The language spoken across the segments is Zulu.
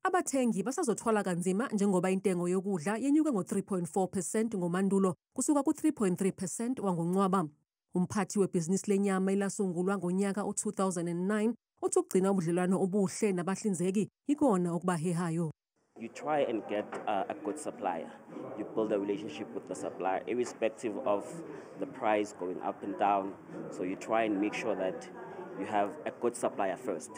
Abathengi basazothwala kanzima njengoba intengo yokudla yenyuke ngo-3.4% ngoMandulo kusuka ku-3.3% wangoNcwaba. Umphathi webhizinisi lenyama elasungulwa ngonyaka u-2009 uthi ukugcina ubudlelwano obuhle nabahlinzeki ikona okubahehayo. You try and get a good supplier. You build a relationship with the supplier, irrespective of the price going up and down. So you try and make sure that you have a good supplier first.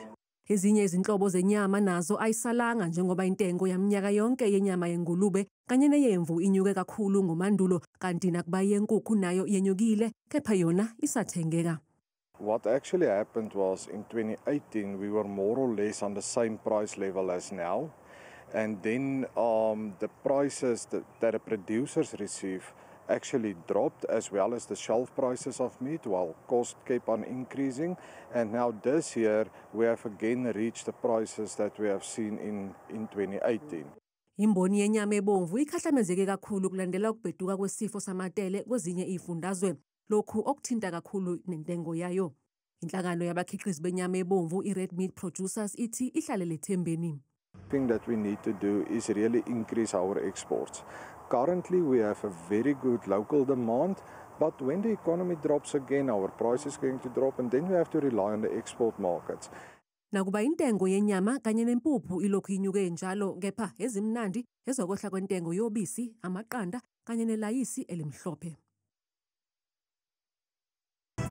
Ezinye izinhlobo zenyama nazo ayisalanga njengoba intengo yaminyaka yonke yenyama yengulube kanye neyemvu inyuke kakhulu ngoMandulo, kanti nakuba yenkukhu nayo yenyukile, kepha yona isathengeka. What actually happened was in 2018 we were more or less on the same price level as now, and then the prices that the producers receive actually dropped, as well as the shelf prices of meat, while cost kept on increasing. And now this year we have again reached the prices that we have seen in 2018. Imboni yenyama ebomvu ikhahlamezeke kakhulu kulandela ukubheduka kwesifo samatele kwezinye izifundazwe, lokhu okuthinta kakhulu nentengo yayo. Inhlangano yabakhiqizi benyama ebomvu i-Red Meat Producers ithi ihlalele ethembeni. Thing that we need to do is really increase our exports. Currently we have a very good local demand, but when the economy drops again, our price is going to drop, and then we have to rely on the export markets. Nakuba intengo yenyama kanye nempuphu ilokhu inyuke njalo, kepha ezimnandi ezokwehla kwentengo yobisi, amaqanda kanye nelayisi elimhlophe.